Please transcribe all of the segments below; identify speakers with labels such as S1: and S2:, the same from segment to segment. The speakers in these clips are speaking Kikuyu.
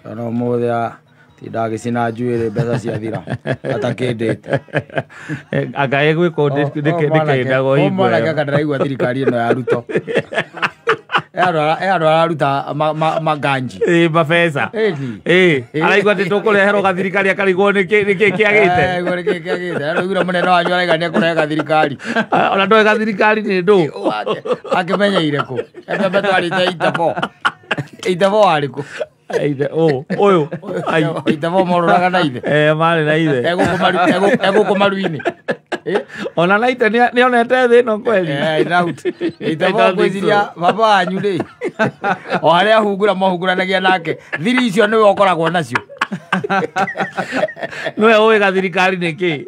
S1: Ona ũmũthĩ tindagĩcina njuĩrĩ mbeca ciathira atakĩndĩte.
S2: Anga ĩgwĩkwo ndĩkĩndagwo hingo
S1: mwanake
S2: ĩyo.
S1: anga ndĩraigua thirikari ĩno ya Ruto. Andũ araruta maganji.
S2: Ĩ mabeca.
S1: Ĩni.
S2: Ĩ araigua atĩ tũkũreherwo gathirikari akarigwo nĩkĩ kĩagĩte.
S1: Aigua nĩkĩ kĩagĩte. Araiguire mũnene wanyu araiga nĩekũrehe gathirikari.
S2: Ona ndoĩ gathirikari nĩ ndũ.
S1: Akĩmenyeire kũ? Mbembe twarĩte itabo. Itabo warĩ kũ?
S2: Ithe ũyũ. Ai.
S1: Itabo morũraga na ithe.
S2: Marĩ na ithe.
S1: Egũkũ maru-inĩ.
S2: Ona na ithe nĩonete thĩ ĩno kweli.
S1: I doubt. Itabo
S2: I don't think
S1: ngwĩciria
S2: so.
S1: baba wanyu rĩ, o harĩa ahungura mahunguranagia nake, thiri icio nĩwe ũkoragwo nacio.
S2: Nĩwe ũĩ gathirikari nĩ kĩ?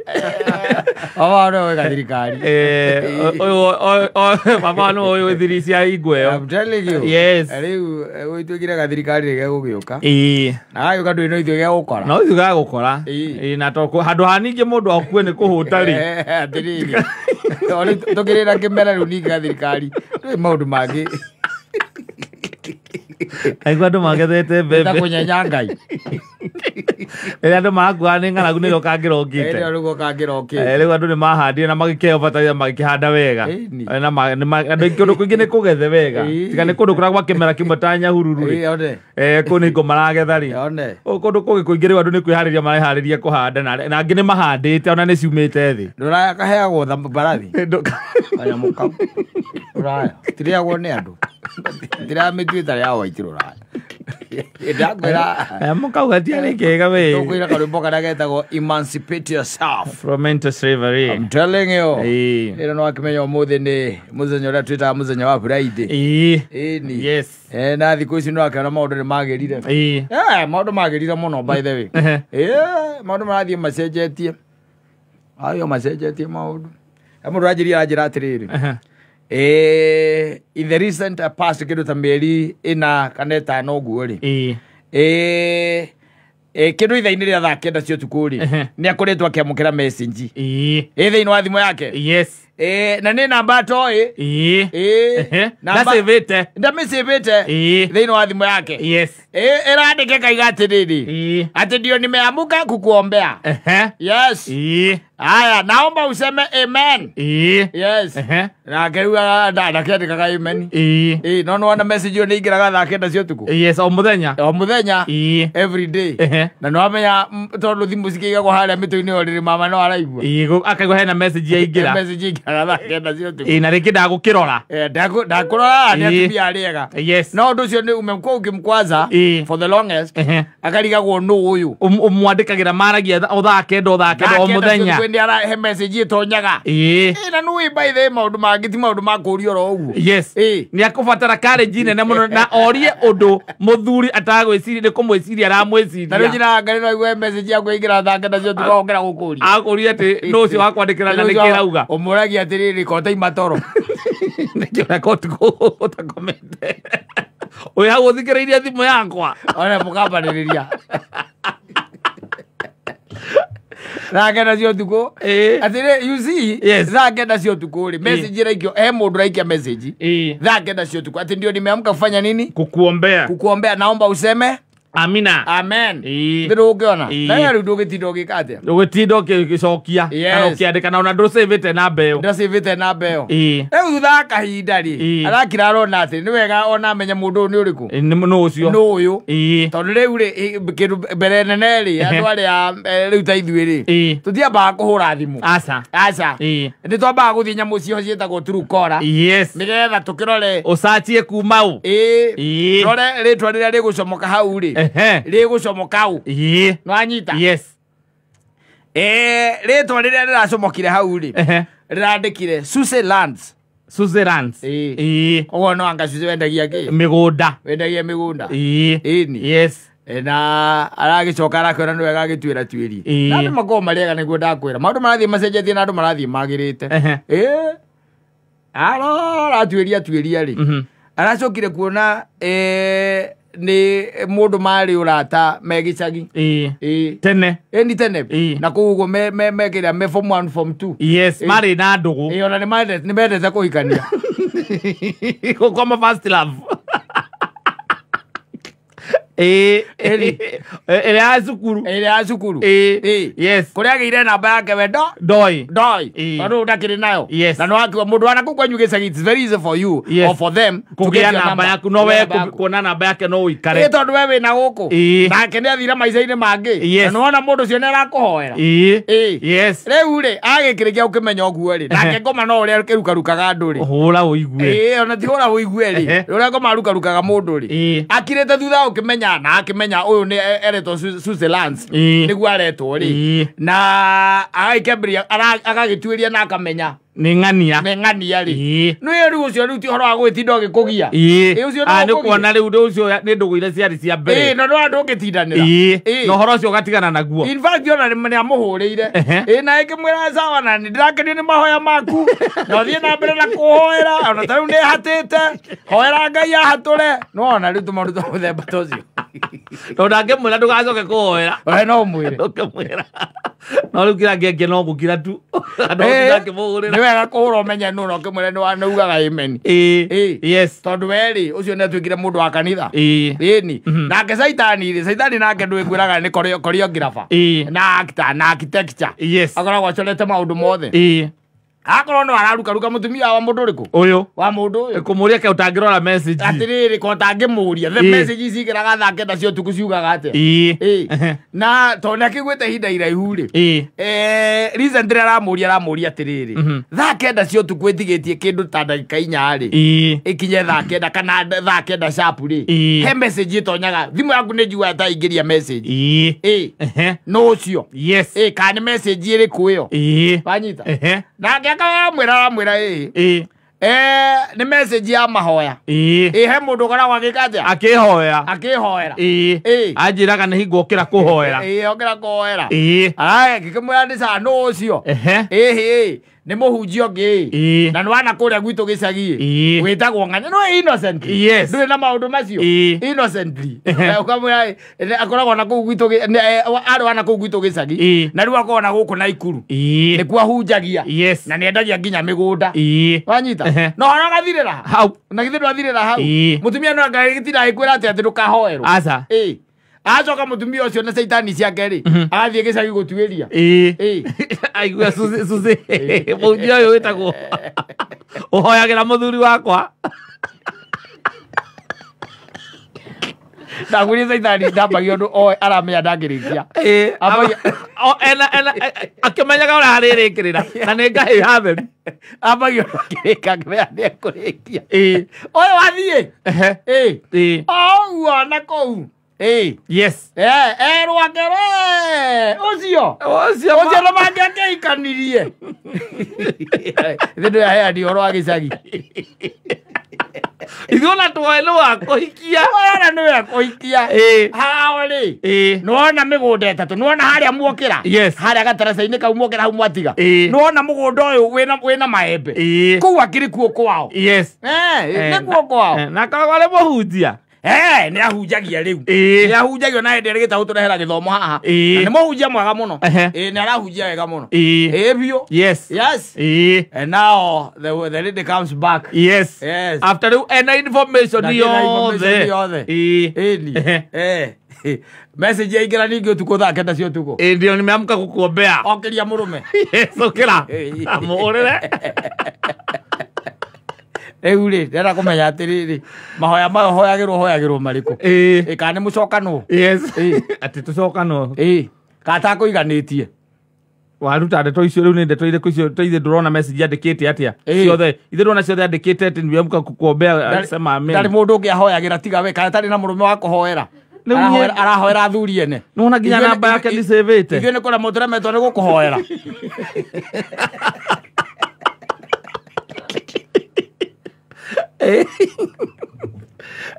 S1: Baba wao nĩwe ũĩ gathirikari.
S2: Ũyũ baba nĩwe ũĩ thiri cia hingo ĩyo.
S1: I'm telling you.
S2: Yes.
S1: Rĩu gũituĩkire gathirikari nĩ gegũgĩũka.
S2: Ĩĩ.
S1: Na gagĩũka ndũĩ no ithuĩ gegũkora.
S2: No ithuĩ gagũkora.
S1: Ĩĩ.
S2: Ĩĩ, na to handũ ha ningĩ mũndũ akue nĩ kũhũta rĩ.
S1: Atĩrĩrĩ. O rĩu tũkĩrĩ na kĩmera rĩu ningĩ gathirikari. Ndũĩ maũndũ mangĩ.
S2: Aigua andũ magethete
S1: Ta
S2: mbembe.
S1: kũnyenya Ngai.
S2: Rĩrĩa andũ marakuaga nĩ ng'aragu nĩrĩo kangĩrokĩte.
S1: Ĩrĩa rĩu kangĩrokĩte.
S2: Rĩu andũ nĩ mahandire na magĩkĩheo bataraitha magĩkĩhanda wega.
S1: Ĩni.
S2: Na andũ aingĩ kũndũ kũingĩ nĩ kũgethe wega.
S1: Ĩĩ.
S2: Tiga nĩ kũndũ kũrĩa gwa kĩmera kĩmwe ta Nyahururu rĩ.
S1: Ĩĩ, one.
S2: Kũu nĩ hingo maragetha rĩ.
S1: One.
S2: Kũndũ kũngĩ kũingĩ rĩu andũ nĩ kwĩharĩria mareharĩria kũhanda na angĩ nĩ mahandĩte ona nĩ ciumĩte thĩ.
S1: Rũraya kaheagwo mbarathi. Kanyamũ kau. Rũraya. Tirĩagwo nĩ andũ. Ndiramĩtuĩte ya white rũraya. Ndakwĩra.
S2: Kanyamũ kau gatiarĩ kega we.
S1: Tũkwĩra karwĩmbo karĩa getagwo Emancipate Yourself.
S2: From mental slavery.
S1: I'm telling you.
S2: Ĩĩ.
S1: Ĩno no akĩmenya ũmũthĩ nĩ mũthenya ũrĩa twĩtaga mũthenya wa Friday.
S2: Ĩĩ.
S1: Ĩni.
S2: Yes.
S1: Na thikũ ici no akĩona maũndũ nĩ magĩrire.
S2: Ĩĩ.
S1: Maũndũ magĩrire mũno by the way. Maũndũ marathiĩ macenjetie. Ayo macenjetie maũndũ. Mũndũ aranjĩria aranjĩra atĩrĩrĩ. In the recent past kĩndũ ta mĩeri ĩna kana ĩtano ũguo rĩ.
S2: Ĩĩ.
S1: Kĩndũ ithaa-inĩ rĩa thaa kenda cia ũtukũ rĩ, nĩ akoretwo akĩamũkĩra message.
S2: Ĩĩ.
S1: Ĩ thĩinĩ wa thimũ yake.
S2: Yes.
S1: Na nĩ namba atoĩ.
S2: Ĩĩ.
S1: Namba
S2: Ndacĩvĩte.
S1: Ndamĩcĩvĩte.
S2: Ĩĩ.
S1: Thĩinĩ wa thimũ yake.
S2: Yes.
S1: Ĩrandĩke kaiga atĩrĩrĩ.
S2: Ĩĩ.
S1: Atĩ ndio nimeamuka kukuombea. Yes.
S2: Ĩĩ.
S1: Haya, naomba useme amen.
S2: Ĩĩ.
S1: Yes. Nake rĩu ndakĩandĩkaga amen.
S2: Ĩĩ.
S1: Ĩĩ, no nĩwona message ĩyo nĩ ĩingĩraga thaa kenda cia ũtukũ.
S2: Yes, o mũthenya.
S1: O mũthenya.
S2: Ĩĩ.
S1: Every day. Na nĩwamenya tondũ thimũ cikĩigagwo harĩa mĩtwe-inĩ ya ũrĩrĩ mama no araigua.
S2: Ĩĩ, akaigua hena message yaingĩra.
S1: Message ĩingĩraga thaa kenda cia ũtukũ.
S2: Ĩĩ, na rĩngĩ ndagũkĩrora.
S1: Ndakũrora nĩ
S2: Ĩĩ.
S1: atumia arĩa ega.
S2: Yes.
S1: No ũndũ ũcio nĩ umekuwa ũkĩmkwaza
S2: Ĩĩ.
S1: for the longest. Akarigagwo nũ ũyũ.
S2: Ũmwandĩkagĩra maragia o thaa kenda o thaa kenda o
S1: Thaa kenda cia
S2: mũthenya.
S1: ũtukũ nĩ arahe message ĩtonyaga.
S2: Ĩĩ.
S1: Ĩĩ, na nĩũĩ by the way maũndũ mangĩ ti maũndũ ma kũũria oro ũguo.
S2: Yes.
S1: Ĩĩ.
S2: Nĩ akũbatara courage nene mũno na orie ũndũ mũthuri atagwĩciria nĩ kũmwĩciria aramwĩciria.
S1: Na rĩu nyina Ngai no aigue message yaku ĩingĩra thaa kenda cia ũtukũ okĩra gũkũria.
S2: Akũria atĩ nũ ũcio wakwandĩkĩra na nĩkĩ ĩrauga.
S1: Ũmũragia atĩrĩrĩ ko taima toro.
S2: Nĩkĩo ũreka ũtukũ ũtakomete. Wĩ hau ũthikĩrĩirie thimũ yakwa.
S1: Ona mũkambanĩrĩria. Thaa kenda cia ũtukũ.
S2: Ĩĩ.
S1: Atĩrĩ, you see,
S2: Yes.
S1: thaa kenda cia ũtukũ rĩ, message ĩraikio, he mũndũ ũraikia message.
S2: Ĩĩ.
S1: Thaa kenda cia ũtukũ. Atĩ ndio nimeamka kufanya nini?
S2: Kukuombea.
S1: Kukuombea, naomba useme
S2: Amina.
S1: Amen.
S2: Ĩĩ.
S1: Thĩ ndũngĩona.
S2: Ĩĩ.
S1: Na rĩu ndũgĩtinda ũgĩka atĩa?
S2: Ũgĩtinda ũgĩcokia
S1: Yes.
S2: kana ũkĩandĩka na ona ndũcĩvĩte namba ĩyo.
S1: Ndacĩvĩte namba ĩyo.
S2: Ĩĩ.
S1: Rĩu thutha wa kahinda rĩ,
S2: Ĩĩ.
S1: arakira arona atĩ nĩ wega ona amenye mũndũ ũyũ nĩ ũrĩkũ.
S2: Ĩĩ, nĩ ũcio.
S1: Nũ ũyũ.
S2: Ĩĩ.
S1: Tondũ rĩu rĩ, kĩndũ mbere nene rĩ, andũ arĩa rĩu ta ithuĩ rĩ,
S2: Ĩĩ.
S1: tũtiambaga kũhũra thimũ.
S2: Aca.
S1: Aca.
S2: Ĩĩ.
S1: Nĩ twambaga gũthiĩ nyamũ cio ciĩtagwo Truecaller.
S2: Yes.
S1: Nĩgetha tũkĩrore.
S2: Ũcacie kuma ũ.
S1: Ĩĩ.
S2: Ĩĩ.
S1: Rore rĩtwa rĩrĩa rĩgũcomoka hau rĩ. Rĩgũcomoka ũ.
S2: Ĩĩ.
S1: Nĩwanyita?
S2: Yes.
S1: Rĩtwa rĩrĩa rĩracomokire hau rĩ, rĩrandĩkire Susie Lands.
S2: Susie Lands.
S1: Ĩĩ.
S2: Ĩĩ.
S1: Ũguo no anga Susie wendagia kĩ?
S2: Mĩgũnda.
S1: Wendagia mĩgũnda.
S2: Ĩĩ.
S1: Ĩni.
S2: Yes.
S1: Na aragĩcoka arakĩona nĩ wega agĩtuĩra tuĩrie.
S2: Ĩĩ.
S1: Na andũ makoragwo marĩ ega nĩguo ndakwĩra. Maũndũ marathiĩ macenjetie na andũ marathiĩ magĩrĩte. Ĩĩ. Arora atuĩria tuĩria rĩ. Aracokire kuona nĩ mũndũ marĩ ũrata me gĩcagi.
S2: Ĩĩ.
S1: Ĩĩ.
S2: Tene.
S1: Ĩni tene.
S2: Ĩĩ.
S1: Na kũu ũguo me kĩrĩa me form 1 form 2.
S2: Yes, marĩ na ndũgũ.
S1: Ĩĩ, ona nĩ mendete kũhikania.
S2: Kwa first love. Ĩrĩa ya cukuru.
S1: Ĩrĩa ya cukuru.
S2: Yes.
S1: Kũrĩa agĩire namba yake we
S2: ndoi.
S1: Ndoi. Tondũ ndakĩrĩ nayo.
S2: Yes.
S1: Na nĩwakiuga mũndũ wana kũu kwanyu gĩcagi, it's very easy for you
S2: Yes.
S1: or for them to
S2: kũgĩa
S1: get your
S2: namba
S1: number.
S2: yaku no we
S1: Kũgĩa namba yaku.
S2: kuona namba yake no ũikare.
S1: Ĩ tondũ we wĩna gũkũ.
S2: Ĩ.
S1: Nake nĩ athire maica-inĩ mangĩ.
S2: Yes.
S1: Na nĩwona mũndũ ũcio nĩ arakũhoera.
S2: Ĩ. Yes.
S1: Rĩu rĩ, agĩkĩrĩkia ũkĩmenya ũguo rĩ, nake ngoma no ũrĩa ĩrukarukaga andũ rĩ.
S2: Hũra ũigue.
S1: Ĩ, ona ti hũra ũigue rĩ.
S2: Ehe.
S1: Ũrĩa ngoma arukarukaga mũndũ rĩ.
S2: Ĩ.
S1: Akirĩte thutha ũkĩmenya na akĩmenya ũyũ nĩ eretwo Suzy Lance.
S2: Ĩ.
S1: Nĩguo aretwo rĩ.
S2: Ĩ.
S1: Na agagĩkĩambĩrĩria agagĩtuĩria na akamenya
S2: Nĩ ng'ania.
S1: nĩ ng'ania rĩ.
S2: Ĩ.
S1: Nĩ rĩu ũcio rĩu ti ũhoro wa gwĩtinda ũgĩkũgia.
S2: Ĩ.
S1: Ĩ, ũcio no
S2: Ah, nĩ
S1: ũkũgia.
S2: kuona rĩu ũndũ ũcio nĩ ndũgũ iria ciarĩ cia mbere.
S1: Ĩ, na no andũ ũngĩtindanĩra.
S2: Ĩ.
S1: Ĩ.
S2: Na ũhoro ũcio ũgatigana naguo.
S1: In fact ona nĩ amũhũrĩire.
S2: Ehe.
S1: Ĩ, na ĩkĩmwĩra sawa na nĩ ndĩrakenio nĩ mahoya maku. Na ũthiĩ na mbere na kũhoera ona ta rĩu nĩ hatĩte. Hoera Ngai ahatũre. No ona rĩu tũmaũndũ twa mũthemba ta ũcio.
S2: Tondũ ndangĩmwĩra ndũgacoke kũhoera.
S1: We no ũmwĩre.
S2: Ndũngĩmwĩra. No rĩu kĩrĩa angĩengia no gũkira tu. Andũ
S1: Ĩ,
S2: ndangĩmũhũrĩra.
S1: nĩ wega kũhũra ũmenye nũ na ũkĩmwĩra nĩ ugaga amen.
S2: Ĩ.
S1: Ĩ.
S2: Yes.
S1: Tondũ we rĩ, ũcio nĩ atuĩkire mũndũ wa kanitha.
S2: Ĩ.
S1: Ĩni. Nake Saitani rĩ, Saitani nake ndwĩkwĩraga nĩ choreographer.
S2: Ĩ.
S1: Na actor na architecture.
S2: Yes.
S1: Akoragwo acorete maũndũ mothe.
S2: Ĩ.
S1: Akorwo no ararukaruka mũtumia wa mũndũ ũrĩkũ?
S2: Ũyũ.
S1: Wa mũndũ ũyũ.
S2: Kũmũria ke ũtangĩrora message.
S1: Atĩrĩrĩ, ko ũtangĩmũria. The
S2: Ĩ.
S1: message cingĩraga thaa kenda cia ũtukũ ciugaga atĩa?
S2: Ĩ.
S1: Ĩ.
S2: Ehe.
S1: Na tondũ nĩ akĩiguĩte ihinda iraihu rĩ.
S2: Ĩ.
S1: Recently aramũria atĩrĩrĩ.
S2: Mhm.
S1: Thaa kenda cia ũtukũ ĩtigĩtie kĩndũ ta ndagĩka inya rĩ.
S2: Ĩ.
S1: Ĩkinye thaa kenda kana thaa kenda sharp rĩ.
S2: Ĩ.
S1: He message ĩtonyaga. Thimũ yaku nĩ njugaga ta ingĩria message.
S2: Ĩ.
S1: Ĩ.
S2: Ehe.
S1: No ũcio.
S2: Yes.
S1: Ĩ, kana nĩ message ĩrĩkũ ĩyo?
S2: Ĩ.
S1: Wanyita?
S2: Ehe.
S1: Nake akaramwĩra aramwĩra ĩ.
S2: Ĩ.
S1: Nĩ message ya mahoya.
S2: Ĩ.
S1: Ĩ, he mũndũ ũkoragwo agĩka atĩa?
S2: Akĩhoya.
S1: Akĩhoera.
S2: Ĩ.
S1: Ĩ.
S2: Anjĩraga nĩ hingo okĩra kũhoera.
S1: Ĩ, okĩra kũhoera.
S2: Ĩ.
S1: Aya, ngĩkĩmwĩra nĩ sawa, nũ ũcio?
S2: Ehe.
S1: Ĩ, nĩ mũhunjia ũngĩ.
S2: Ĩ.
S1: Na nĩ wana kũrĩa gwitũ gĩcagi.
S2: Ĩ.
S1: Wĩtagwo ng'ania. No innocently.
S2: Yes.
S1: Ndũrĩ na maũndũ macio.
S2: Ĩ.
S1: Innocently.
S2: Ehe.
S1: Ũkamwĩra akoragwo na kũu gwitũ arĩ wana kũu gwitũ gĩcagi.
S2: Ĩ.
S1: Na rĩu akoragwo na gũkũ Naikuru.
S2: Ĩ.
S1: Nĩkuo ahunjagia.
S2: Yes.
S1: Na nĩendagia nginya mĩgũnda.
S2: Ĩ.
S1: Wanyita?
S2: Ehe.
S1: No horo agathirĩra.
S2: Hau.
S1: Na githĩ ndwathirĩra hau.
S2: Ĩ.
S1: Mũtumia no angĩtinda agĩkwĩra atĩ atĩ ndũkahoerwo.
S2: Aca.
S1: Ĩ. Acoka mũtumia ũcio na caitani ciake rĩ, agathiĩ gĩcagi gũtuĩria.
S2: Ĩ.
S1: Ĩ.
S2: Aigua Suzy Suzy. Mũhunjia ũyũ wĩtagwo. Ũhoyagĩra mũthuri wakwa.
S1: Ndakwĩrire caitani ndambagia ũndũ oe aramenya ndangĩrĩkia.
S2: Ĩ.
S1: Ambagia
S2: O ena ena akĩmenyaga ũrĩa arĩrĩkĩrĩra na nĩ ngahĩ hatheru.
S1: ambagia ũndũ akĩrĩka akĩmenya nĩekũrĩkia.
S2: Ĩ.
S1: Ũyũ wathiĩ.
S2: Ehe.
S1: Ĩ.
S2: Ĩ.
S1: O ũguo na kũu. Ĩ.
S2: Yes.
S1: Erwakere ũcio.
S2: Ũcio
S1: Ũcio no mangĩakĩhikanirie. Ithe ndũyaheani ũhoro wa gĩcagi.
S2: Ithuĩ ona twoe nĩ wa kũhikia.
S1: Ona nĩwe kũhikia.
S2: Ĩ.
S1: Hao rĩ.
S2: Ĩ.
S1: Nĩwona mĩgũnda ĩtatũ. Nĩwona harĩa muokĩra.
S2: Yes.
S1: Harĩa gataraca-inĩ kau muokĩra hau mwatiga.
S2: Ĩ.
S1: Nĩwona mũgũnda ũyũ wĩna maembe.
S2: Ĩ.
S1: Kũu akĩrĩ kuo kwao.
S2: Yes.
S1: Nĩ kuo kwao.
S2: Na akoragwo arĩ mũhunjia.
S1: Nĩ ahunjagia rĩu.
S2: Ĩ.
S1: Nĩ ahunjagia na hĩndĩ ĩrĩa gĩtagwo tũrehera gĩthomo haha.
S2: Ĩ.
S1: Na nĩ mũhunjia mwega mũno.
S2: Ehe.
S1: Ĩ, nĩ arahunjia wega mũno.
S2: Ĩ.
S1: Ĩ biũ.
S2: Yes.
S1: Yes.
S2: Ĩ.
S1: And now the lady comes back.
S2: Yes.
S1: Yes.
S2: After rĩu ena information
S1: Na kĩna information
S2: yothe.
S1: yothe.
S2: Ĩ.
S1: Ĩni.
S2: Ehe.
S1: Message yaingĩra ningĩ ũtukũ thaa kenda cia ũtukũ.
S2: Ĩ, ndio nimeamka kukuombea.
S1: Okĩria mũrũme.
S2: Yes, ũkĩra.
S1: Ĩ.
S2: Amũhũrĩre.
S1: Rĩu rĩ, ndĩrenda kũmenya atĩrĩrĩ, mahoya maya hoyagĩrwo hoyagĩrwo marĩkũ?
S2: Ĩ.
S1: Ĩ, kana nĩ mũcokanwo?
S2: Yes.
S1: Ĩ.
S2: Atĩ tũcokanwo.
S1: Ĩ, kana takũiganĩtie?
S2: Waruta ndeto icio rĩu nĩ ndeto irĩkũ icio ithe ndũrona message yandĩkĩte atĩa?
S1: Ĩ.
S2: Ciothe. Ithe ndũrona ciothe yandĩkĩte atĩ nimeamka kukuombea sema amen.
S1: Ndarĩ mũndũ ũngĩ ahoyagĩra tiga we, kana tarĩ na mũrũme wa kũhoera.
S2: Rĩu niĩ-
S1: Arahoera athuri ene.
S2: Nĩwona nginya
S1: Ithuĩ
S2: namba yake ndicĩvĩte.
S1: Ithuĩ nĩ kũremwo tũremetwo nĩ gũkũhoera.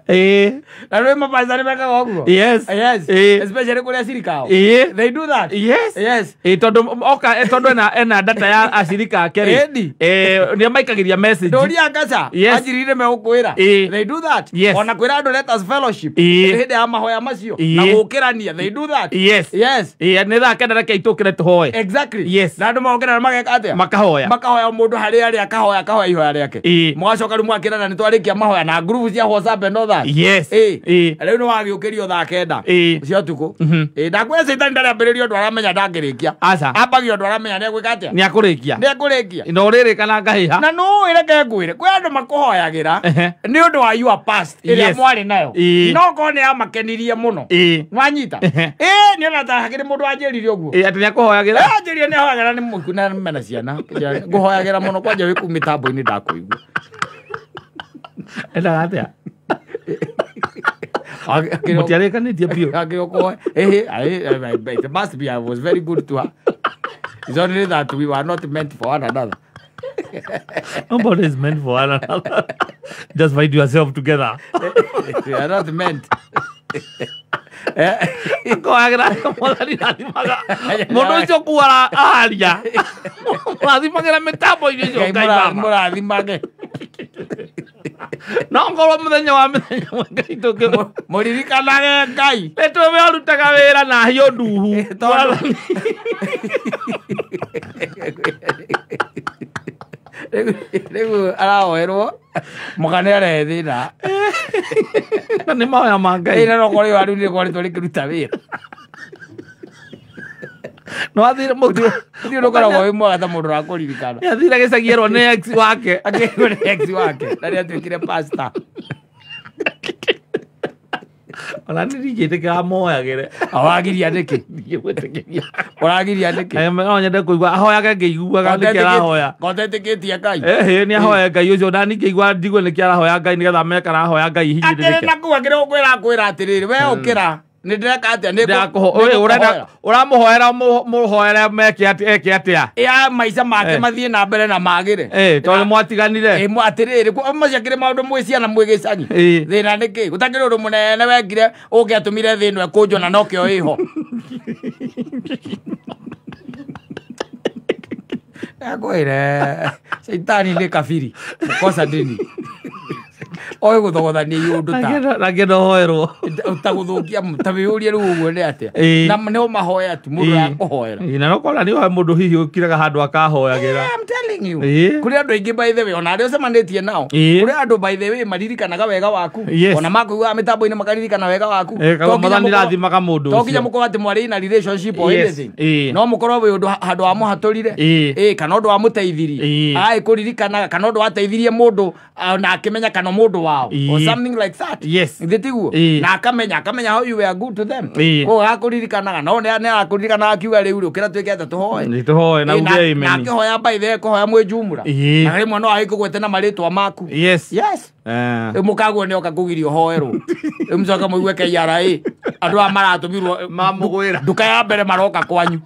S2: Ĩ.
S1: Na rĩu mapasta nĩ mekaga ũguo.
S2: Yes.
S1: Yes.
S2: Ĩ.
S1: Especially kũrĩa cirikao.
S2: Ĩ.
S1: They do that.
S2: Yes.
S1: Yes.
S2: Ĩ, tondũ oka tondũ ena data ya acirika ake rĩ.
S1: Ĩni.
S2: Nĩ amaikagĩria message.
S1: Ndũria ngaca.
S2: Yes.
S1: Anjirire megũkwĩra.
S2: Ĩ.
S1: They do that.
S2: Yes.
S1: Ona kwĩra andũ let us fellowship.
S2: Ĩ.
S1: Hĩndĩ ya mahoya macio.
S2: Ĩ.
S1: Na gũkĩrania. They do that.
S2: Yes.
S1: Yes.
S2: Ĩ, nĩ thaa kenda reke itũkĩre tũhoe.
S1: Exactly.
S2: Yes.
S1: Na andũ mokĩra na mageka atĩa?
S2: Makahoya.
S1: Makahoya mũndũ harĩa arĩ akahoya akahoya ihoya rĩake.
S2: Ĩ.
S1: Mũgacoka rĩu mwakĩrana nĩ twarĩkia mahoya na ngurubu cia WhatsApp know that.
S2: Yes.
S1: Rĩu nĩ wagĩũkĩrio thaa 9 cia ũtukũ. Ndakwĩra caitani ndarambĩrĩria ũndũ aramenya ndangĩrĩkia.
S2: Aca.
S1: Ambagia ũndũ aramenya nĩegwĩka atĩa?
S2: Nĩakũrĩkia.
S1: Nĩekũrĩkia.
S2: Na ũrĩrĩ kana ngahĩha.
S1: Na no reke ngwĩre kwĩ andũ makũhoyagĩra nĩ ũndũ wa your past ĩrĩa mwarĩ nayo. No korwo nĩ yamakenirie mũno. Nwanyita? Nĩ ona ta hakĩrĩ mũndũ wanjĩrire ũguo.
S2: Atĩ nĩakũhoyagĩra?
S1: Anjĩrire nĩahoyagĩra nĩ mũhiku na mena ciana. Ngũhoyagĩra mũno kwanja wĩ kũu mĩtambo-inĩ ndakũigua.
S2: Endaga atĩa? Mũtiarĩkanĩtie biũ.
S1: It must be I was very good to her. It's only that we were not meant for one another.
S2: Nobody is meant for one another. Just find yourself together.
S1: We are not meant.
S2: Ngoyagĩra mwathani rathimaga mũndũ ũcio kuara aria mũrathimagĩra mĩtambo-inĩ ũcio Ngai mama
S1: mũrathimage
S2: no ngorwo mũthenya wa mĩthenya Ngai tũkĩ
S1: mũririkanage Ngai
S2: nĩ tũwe arutaga wĩra na hiũ nduhu
S1: tondũ rĩu arahoerwo mũka nĩ arehe thĩna
S2: na nĩ mahoya ma Ngai
S1: na no korwo rĩu nĩ koretwo rĩkĩruta wĩra
S2: no athire mũndũ
S1: ũthiĩ ũkoragwo wĩ mwega ta mũndũ ũrakũririkana
S2: nĩ athire gĩcagi erwo nĩ ex wake
S1: akĩrwo nĩ ex wake na nĩ atuĩkire pastor
S2: ona nĩ ndingĩtĩkĩra amoyagĩre
S1: awagiria nĩkĩ
S2: ndingĩmwĩtĩkĩria
S1: ũragiria nĩkĩ
S2: no nyende kũigua ahoyage ngĩiguaga nĩkĩ arahoya
S1: kotetĩkĩtie Ngai
S2: nĩ ahoya Ngai ũcio na niĩ ngĩigua njigue nĩkĩ arahoya Ngai nĩgetha amenye kana arahoya Ngai hinyĩrĩrĩke
S1: akĩrĩ na kũu akĩrĩ gũkwĩra atĩrĩrĩ we ũkĩra nĩ ndĩreka atĩa
S2: nĩ ũramũhoera mũhoere meke eke atĩa
S1: ya maica make mathiĩ na mbere na magĩre
S2: tondũ nĩ mwatiganire
S1: atĩrĩrĩ macio akĩrĩ maũndũ mwĩ ciana mwĩ gĩcagi thĩna nĩ kĩ gũtakĩrĩ ũndũ mũnene wekire ũngĩatũmire thĩ ĩno ĩkũnjwo na nokĩo ĩho akwĩre caitani nĩ kabiri kosa ndini oĩ gũthogothania iũndũ ta
S2: na hoerwo
S1: ta gũthũkia ta wĩyũrie rĩu ũguo nĩ atĩa na nĩ ũmahoya tu mũndũ akũhoera
S2: na no kora nĩ ũhoe mũndũ hihi ũkiraga handũ akahoyagĩra
S1: I'm telling you kũrĩ andũ aingĩ by the way ona arĩa ũcemanĩtie nao kũrĩ andũ by the way maririkanaga wega waku ona makũiguaga mĩtambo-inĩ makaririkana wega waku
S2: to
S1: nginya mũkorwo atĩ mwarĩ na relationship or anything no mũkorwo wĩ ũndũ handũ wamũhatũrire kana ũndũ wamũteithirie agĩkũririkanaga kana ũndũ wateithirie mũndũ na akĩmenya kana mũndũ wao or something like that.
S2: Yes.
S1: Nditiguo na akamenya how you were good to them. Ko gakuririkanaga no ne arakuririkanaga akiuga riu rukira twike ata tuhoe.
S2: Ni tuhoe na uge amen.
S1: Na akihoya by the kuhoya mwi jumura. Na rimwe no agikugwete na maritwa maku.
S2: Yes.
S1: Yes. Mukaguo nioka kugirio hoerwo. Riu mucoka muigue KRA andu aya maratumirwo
S2: mamugwira
S1: nduka ya mbere maroka kwanyu.